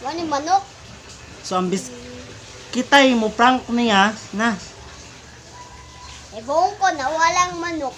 Wani manok. So ambis kitay mo prank niya na. E buong ko na walang manok.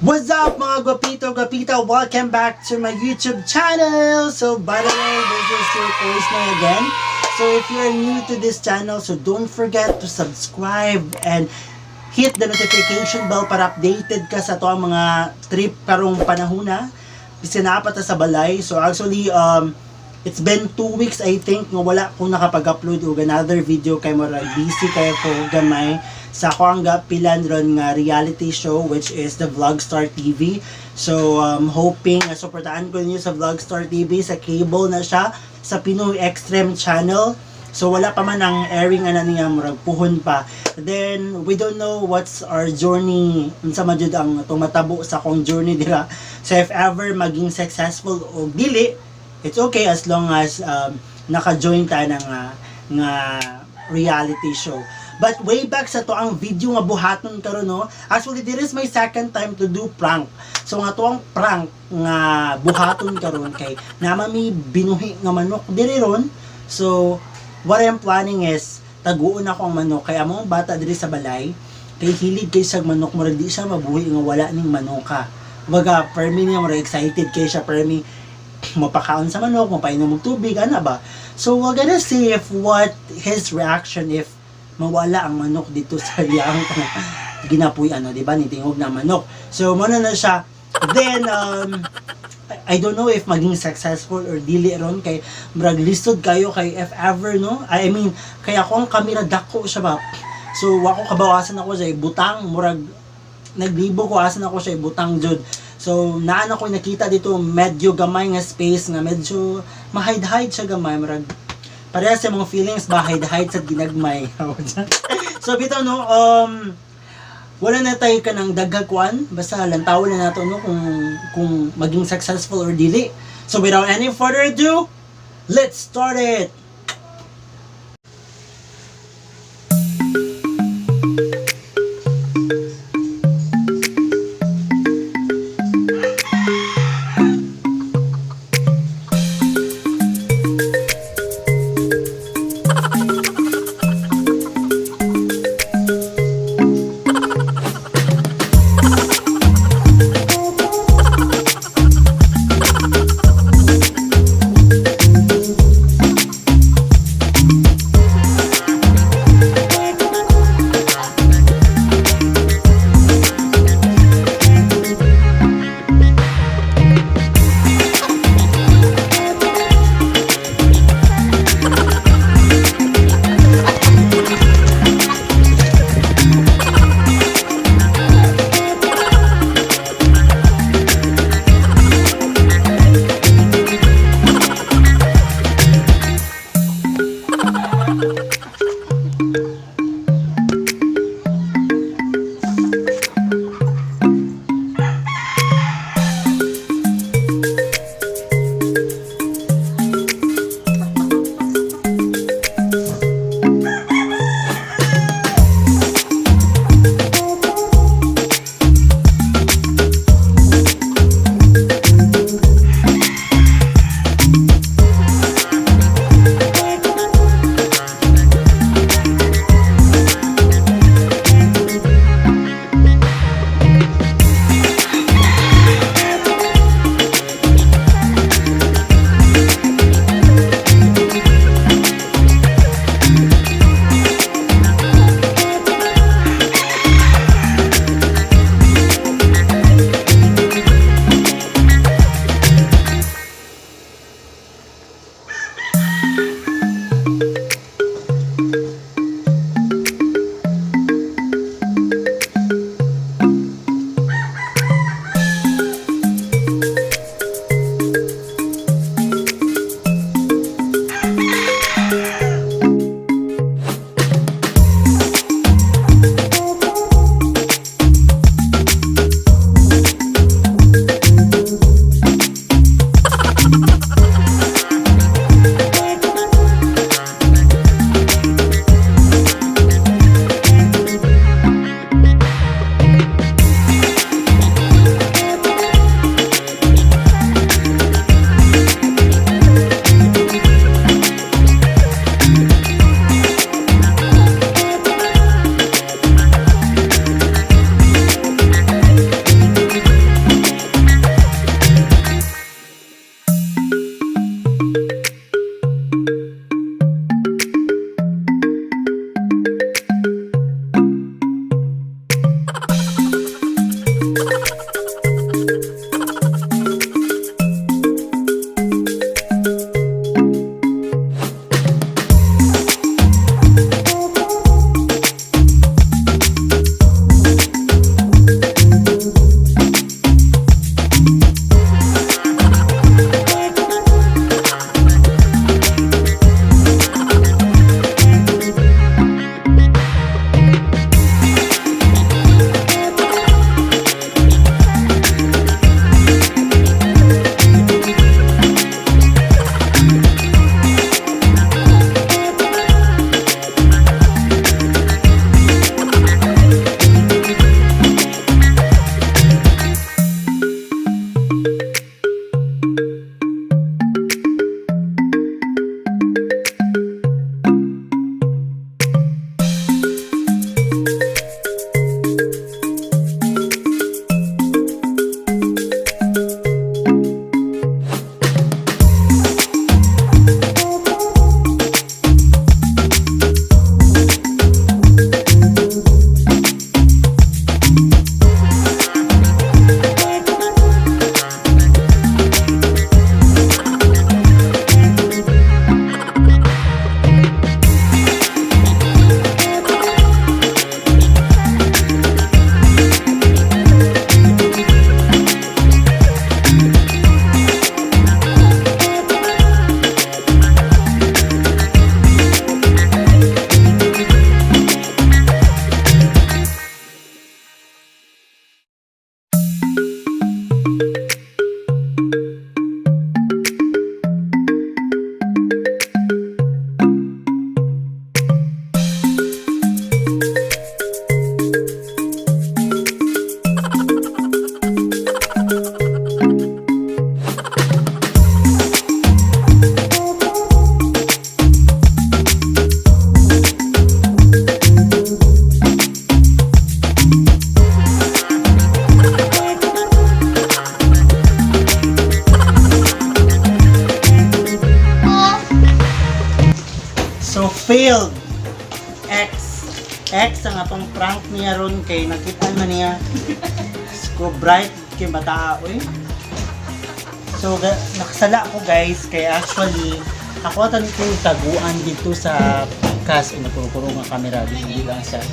What's up, mga gwapito, gwapita? Welcome back to my YouTube channel! So by the way, this is your Koisnoy again. So if you're new to this channel, so don't forget to subscribe and hit the notification bell para updated ka sa to ang mga trip karong panahona. Bisan naa pa ta sa balay. So actually, it's been 2 weeks, I think, nga wala ko nakapag-upload og another video kay murag busy kay ko gamay sa ako ang gapilan ron nga reality show, which is the Vlogstar TV. So hoping nga suportahan ko ninyo sa Vlogstar TV sa cable na siya sa Pinoy Extreme Channel. So wala pa man ang airing ana niya, murag puhon pa. Then we don't know what's our journey, unsa man jud ang tumatabo sa akong journey dira. So if ever maging successful o dili, it's okay as long as naka-join ta ng nga reality show. But way back sa to ang video nga buhaton karon, no. Actually, this is my second time to do prank. So nga to ang prank nga buhaton karon kay nama mi binuhi nga manok diri ron. So what I'm planning is taguon ako ang manok kay among bata diri sa balay kay hilig kay sa manok, murag di siya mabuhi nga wala ning manoka. Kumbaga, permi niya murag excited kay siya, permi mapakaon sa manok, mapainom og tubig, ana ba? So we're gonna see if what his reaction if mawala ang manok dito sa iyang ginapuy ano, di ba? Nitingog na manok. So muna na siya. Then I don't know if maging successful or dili ron kay murag lisod kayo kay if ever, no. I mean, kay ako ang kamera dako siya ba. So wa ko kabawasan ako sa ibutang, murag naglibo ko asan ako siya ibutang jud. So naan ako nakita dito medyo gamay nga space nga medyo ma-hide-hide siya gamay, murag parehas sa mga feelings ba, hide-hide sa ginagmay. So bitaw, no, wala na tayo ka ng daghag kuan, basta lantaw na nato, no, kung maging successful or dili. So without any further ado, let's start it. Failed. X. X ang atong prank niya ron kay nakitaan man niya. Ko bright kay bata, oy. So nakasala ko, guys, kay actually ako atan ko yung taguan dito sa kas o nagkuro nga camera di lang siya.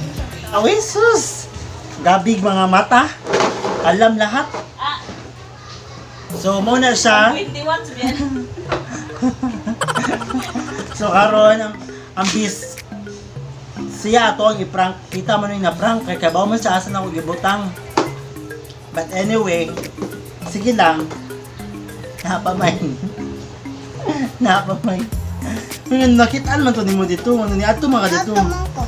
Away sus. Gabig mga mata. Alam lahat. So mo na siya. 21 sabihan. So karon ang bis siya ato ang i-prank. Kita man yung na-prank kay kabaw man siya asa na ako gibutang. But anyway, sige lang. Napamay. Napamay. Ngayon, nakitaan man to nimo dito. Ano ni ato mga dito? Ato man ko.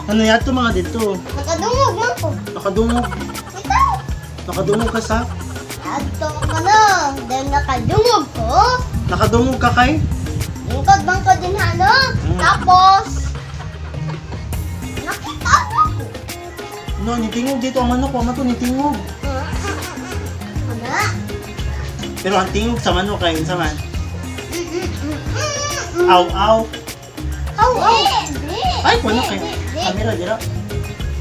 Ano ni ato mga dito? Nakadungog man ko. Nakadungog. Ikaw. Nakadungog ka sa? Ato ka na. Then nakadungog ko. Nakadungog ka kay? Lingkod man ko din hano. Tapos, nakita mo ko. No, nitingog dito ang manok. Wa man to nitingog. Ano? Pero ang tingog sa manok kay unsa man? Aw aw. Aw, aw. Ay, kuno kay camera dira.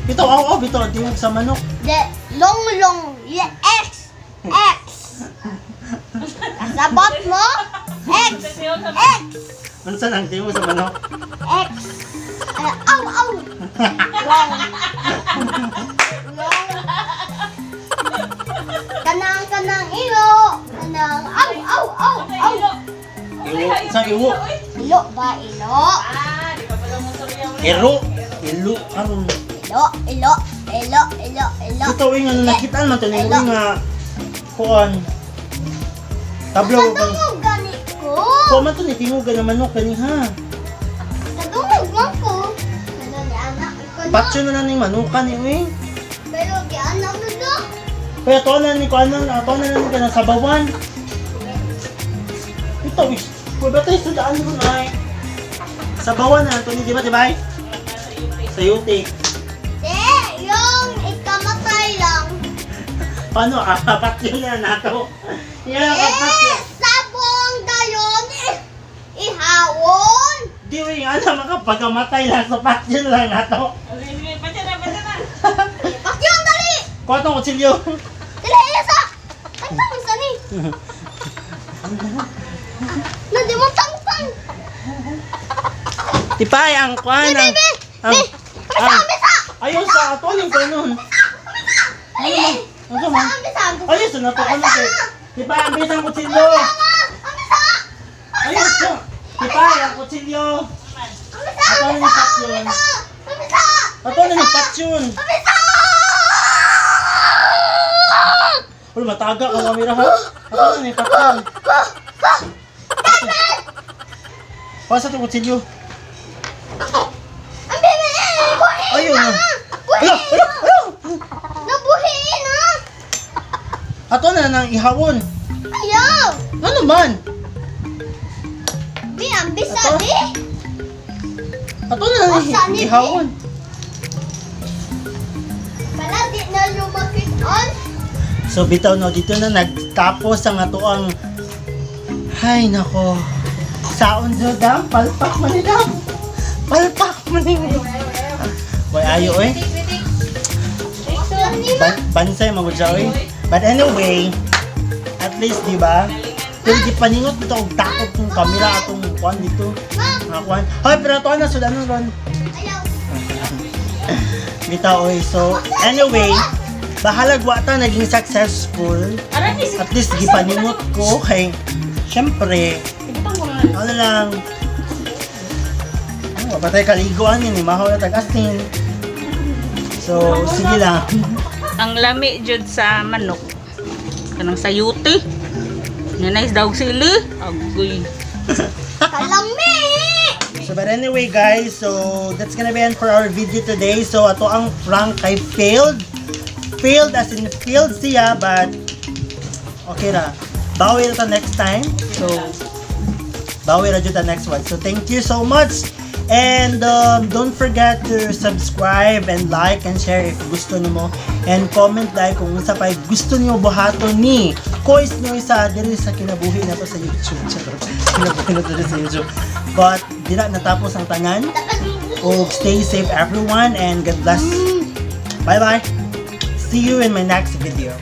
Bitaw aw aw bitaw ang tingog sa manok. The long long yeah, X X. Kasabot mo? X X Unsa nang tingog sa manok? X. Ay, aw aw. Long. Long. Kanang kanang ilo. Kanang aw aw aw aw. Iwo, sa iwo. Ilo ba ilo? Ah, di pa pala mo sabihan. Ero, ilo karon. Ilo ilo ilo ilo ilo. Bitaw ing ano nakitaan man to nimo nga kuan. Tablo ba? Nakadungog gani ko. Kuan man to ni tingog na manok kani ha. Kadungog man ko. Ano ni anak ko na. Patyo na lang ning manukan ni uy. Pero di anak mo do. Kaya to na ni kuan na to na lang ka sa bawan. Bitaw is. Kuan ba tayo sudaan mo ay? Sa bawan na to ni di ba di ba? Sa yuti. Di, yung ikamatay lang. Paano apat yun na nato? Yeah, apat Eh, yun. sabong dayon eh, ihawon. Di mo yung alam, makapagamatay lang sa patyon lang nato. Sige, patya na, patya na. Pakyan dali. Kuha tong kutsilyo. Dali isa. Tangtang sa ni. Nandi mo tangtang. Tipay, ang kuhan, Be, ang... be, Ang, be. ang, Bisa, bisa. ayun sa ato, yung ganun. Ano man? Ano man? Bisa, bisa. Ayun sa nato, ano kay? Tipay, ang bilis ang kutsilyo. Bisa. Ayun sa... Tipay, ang kutsilyo. Bisa. Ato na ni patyon. Bisa. Ato na ni patyon. Bisa. Uy, mataga ka kamera ha. Ato na ni patyon. Pasa itong kutsilyo. Ang bebe, buhiin Ayun. na. Ala, Buhiin ala, ala. Nabuhiin na. Ato na nang ihawon. Ayaw. Ano man? Bi, ang bisa, Ato? bi. Ato na nang Asa ni, ihawon. Pala, di na lumakit on. So bitaw no dito na nagtapos ang ato ang hay nako. Saon jo dam palpak man ni dam. Palpak man ni. Boy ayo eh. Bansay magud siya oy. But anyway, at least di ba? Pero di paningot dito og takot kung kamera atong kuan dito. Ma, Mga kuan. Hoy, pero ato na sudan ron. ayaw. Bitaw oy. So anyway, bahalag wa ta naging successful. Aray, si At least gipaningot ko kay syempre Ibutang ko na. ano lang ano, patay kaliguan yun eh, mahaw na tag-asin. So, sige lang. Ang lami jud sa manok. Kanang sayuti. Nanay daw sili. Agoy. Kalami! So, but anyway guys, so that's gonna be it for our video today. So, ato ang prank kay failed. Failed as in failed siya, but okay ra. Bawi ra ta next time. So, bawi ra jud ta next one. So, thank you so much. And don't forget to subscribe and like and share if gusto nimo and comment like kung unsa pa gusto niyo buhaton ni Kois Noy sa diri sa kinabuhi na to sa YouTube. Charot. Kinabuhi na to diri sa YouTube. But dira natapos ang tanan. Og stay safe, everyone, and God bless. Bye bye. See you in my next video.